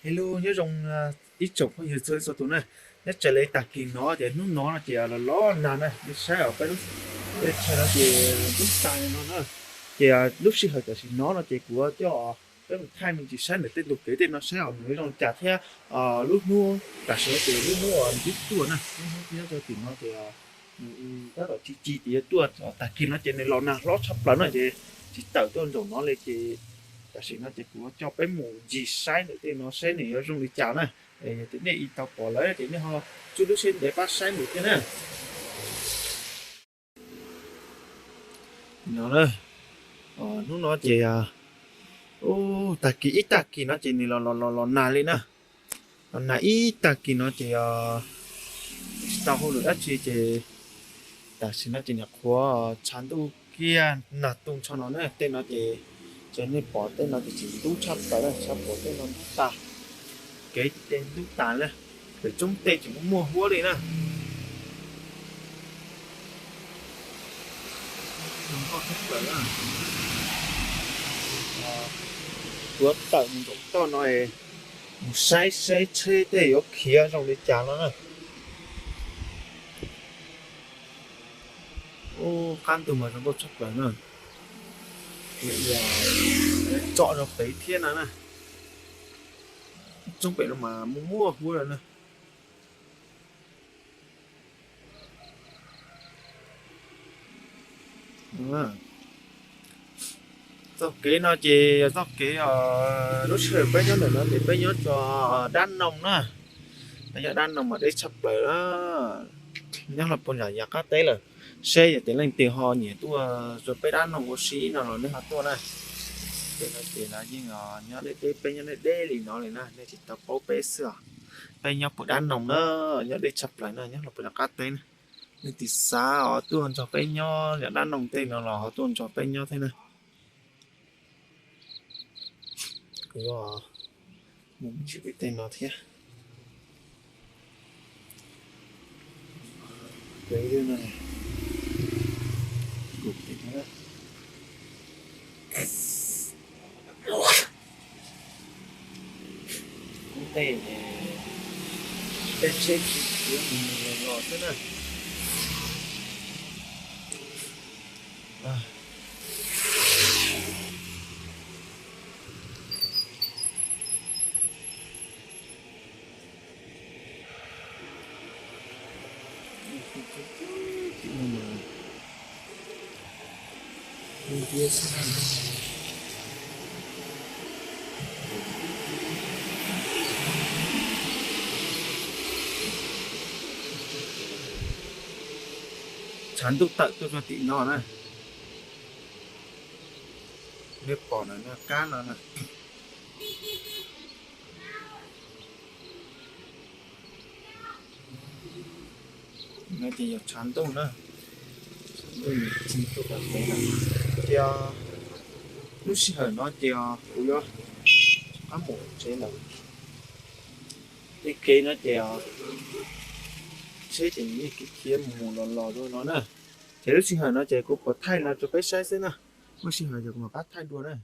Hello, nyob zoo ib tsoom phooj ywg txhua txhua tus na. Nyob raws li tag kis no ces hnub no no ces los los nag na, nej saib os, peb lub, peb chaw no ces dub tas li no na. Ces lub sij hawm tam sim no no ces kuv coj peb mus thaij me ntsis saib ntawm tej ntug kev tej no saib os nws zoo li cas thiab. Lub hnub tam sim no ces lub hnub nws twb tuaj na, lub hnub twb nyob rau tim no ces nws tab tom ci ci ces yuav tuaj. Tag kis no ces nws los nag hlob tshaj plaws no ces tsis tawm tuaj ntsaum no li ces tam sim no ces kuv coj peb mus ncig saib ntawm tej no saib nws yuav zoo li cas na. Yog tias nej ib tau pom lawm ces nej ho txuj lub siab ntev pab saib nws thiab na. No, hnub no ces tag kis ib tag kis no ces nws los los los los nag li na. Los nag ib tag kis no ces tsis tau hauj lwm dab tsi ces tam sim no ces niam qhuav tshav ntuj kiag nag tu nrho no na. Tej no ces, ces nej pom tej no ces tseem ntub tshaj plaws na, tshaj plaws tej no ntub tas, kev tej ntub tas na, pem roob tej tseem muaj huab li na. Kuv tawm mus nraum toj no mus saib saib tsheb tej yuav khiav zoo li cas no na. Ub, qab ntug mas zoo nkauj tshaj plaws na. Tsom rau pem thiab no na. Roob pem no mas muaj muaj huab lawm na. Txoj kev no ces yog txoj kev, lub sij hawm peb nyob ntawm no ces peb nyob tso dab noog na. Peb nyob dab noog mas deb tshaj plaws na. Nyob los puag nram yav qab teb lawm. Seb yog tias leej twg ho nyiam tuaj rau peb dab noog ua si no los nej ho tuaj na. Tej no ces lawv yeej nyob deb deb, peb nyob deb deb li no li na, nej tsis tau paub peb xwb os. Peb nyob puag dab noog na, nyob deb tshaj plaws na, nyob los puag nram qab teb na. Nej tis xav ho tuaj nrog peb nyob yam dab noog tej no los ho tuaj nrog peb nyob thiab na. Kuv yuav mus ntsis pem tej no thiab. Tej, tej tsheb tsis khiav mus mus los los xwb na. Tshav ntuj tawm tuaj rau tim no na. Nej pom ntawm no kab no na. No ces yog tshav ntuj na. Tshav ntuj nws txi tuaj tom kev na. Ces lub sij hawm no ces kuv yuav rov qab mus tsev lawm. Tej kev no ces tsheb ces nws yeej khiav khiav mus mus los los dua no na. Ces lub sij hawm no ces kuv puas thaij no rau peb saib xwb na. Muaj sij hawm ces kuv mam pab thaij dua na.